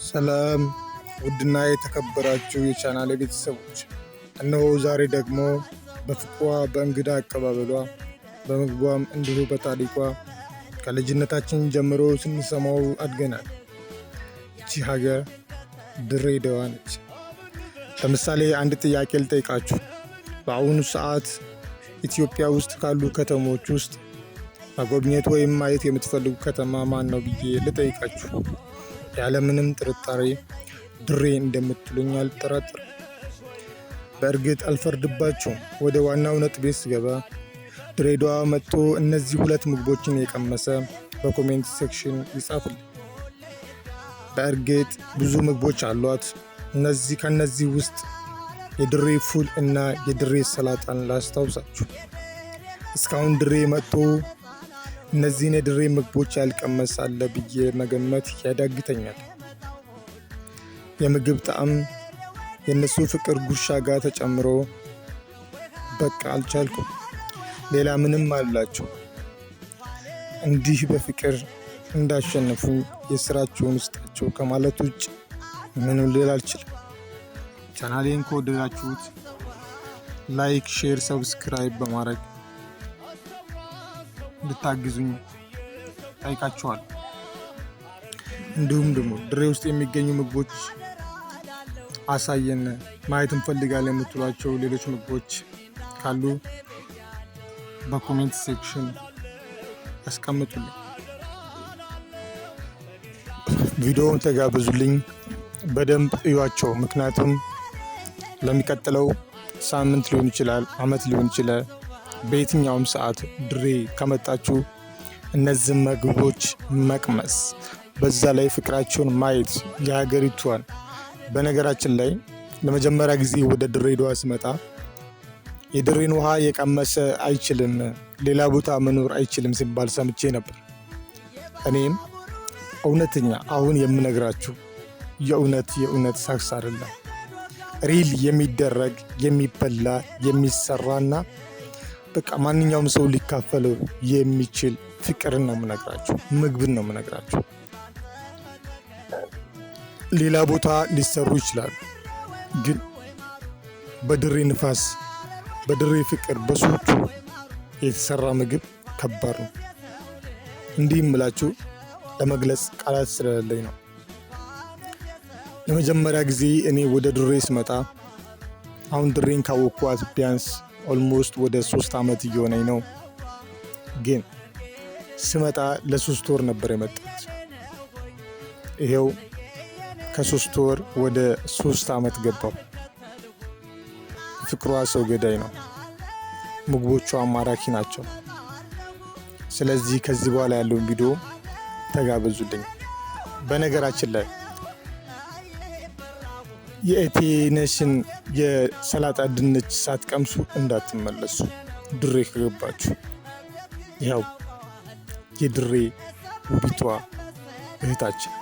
ሰላም ውድና የተከበራችሁ የቻናል ቤተሰቦች፣ እነሆ ዛሬ ደግሞ በፍቅሯ፣ በእንግዳ አቀባበሏ፣ በምግቧም እንዲሁ በታሪኳ ከልጅነታችን ጀምሮ ስንሰማው አድገናል። ይቺ ሀገር ድሬዳዋ ነች። ለምሳሌ አንድ ጥያቄ ልጠይቃችሁ። በአሁኑ ሰዓት ኢትዮጵያ ውስጥ ካሉ ከተሞች ውስጥ መጎብኘት ወይም ማየት የምትፈልጉ ከተማ ማን ነው ብዬ ልጠይቃችሁ፣ ያለምንም ጥርጣሬ ድሬ እንደምትሉኝ አልጠራጠርም። በእርግጥ አልፈርድባችሁም። ወደ ዋናው ነጥቤ ስገባ፣ ድሬዳዋ መጥቶ እነዚህ ሁለት ምግቦችን የቀመሰ በ comment section ይጻፍልኝ። በእርግጥ ብዙ ምግቦች አሏት። ከነዚህ ውስጥ የድሬ ፉል እና የድሬ ሰላጣን ላስታውሳችሁ። እስካሁን ድሬ መጥቶ እነዚህን የድሬ ምግቦች ያልቀመሰ አለ ብዬ መገመት ያዳግተኛል። የምግብ ጣዕም የእነሱ ፍቅር ጉርሻ ጋር ተጨምሮ በቃ አልቻልኩም። ሌላ ምንም አላቸው። እንዲህ በፍቅር እንዳሸነፉ የስራቸውን ይስጣቸው ከማለት ውጭ ምንም ልል አልችልም። ቻናሌን ከወደዳችሁት like፣ share፣ subscribe በማድረግ እንድታግዙኝ ጠይቃችኋል። እንዲሁም ደግሞ ድሬ ውስጥ የሚገኙ ምግቦች አሳየን፣ ማየት እንፈልጋለን የምትሏቸው ሌሎች ምግቦች ካሉ በ comment section አስቀምጡልኝ። ቪዲዮውን ተጋበዙልኝ፣ በደንብ እዩዋቸው። ምክንያቱም ለሚቀጥለው ሳምንት ሊሆን ይችላል፣ አመት ሊሆን ይችላል። በየትኛውም ሰዓት ድሬ ከመጣችሁ እነዚህ ምግቦች መቅመስ፣ በዛ ላይ ፍቅራቸውን ማየት የሀገሪቷን። በነገራችን ላይ ለመጀመሪያ ጊዜ ወደ ድሬዳዋ ስመጣ የድሬን ውሃ የቀመሰ አይችልም፣ ሌላ ቦታ መኖር አይችልም ሲባል ሰምቼ ነበር። እኔም እውነተኛ አሁን የምነግራችሁ የእውነት የእውነት ሳክስ አይደለም፣ real የሚደረግ፣ የሚበላ፣ የሚሰራና በቃ ማንኛውም ሰው ሊካፈለው የሚችል ፍቅርን ነው የምነግራችሁ፣ ምግብን ነው የምነግራችሁ። ሌላ ቦታ ሊሰሩ ይችላሉ፣ ግን በድሬ ንፋስ፣ በድሬ ፍቅር፣ በሰዎቹ የተሰራ ምግብ ከባድ ነው። እንዲህ የምላችሁ ለመግለጽ ቃላት ስለሌለኝ ነው። ለመጀመሪያ ጊዜ እኔ ወደ ድሬ ስመጣ፣ አሁን ድሬን ካወቅኳት ቢያንስ almost ወደ 3 ዓመት እየሆነኝ ነው። ግን ስመጣ ለ3 ወር ነበር የመጣሁት። ይሄው ከ3 ወር ወደ 3 ዓመት ገባው። ፍቅሯ ሰው ገዳይ ነው። ምግቦቿ ማራኪ ናቸው። ስለዚህ ከዚህ በኋላ ያለውን ቪዲዮ ተጋበዙልኝ። በነገራችን ላይ የእቴነሽን የሰላጣ ድንች ሳትቀምሱ እንዳትመለሱ ድሬ ከገባችሁ። ያው የድሬ ውቢቷ እህታችን።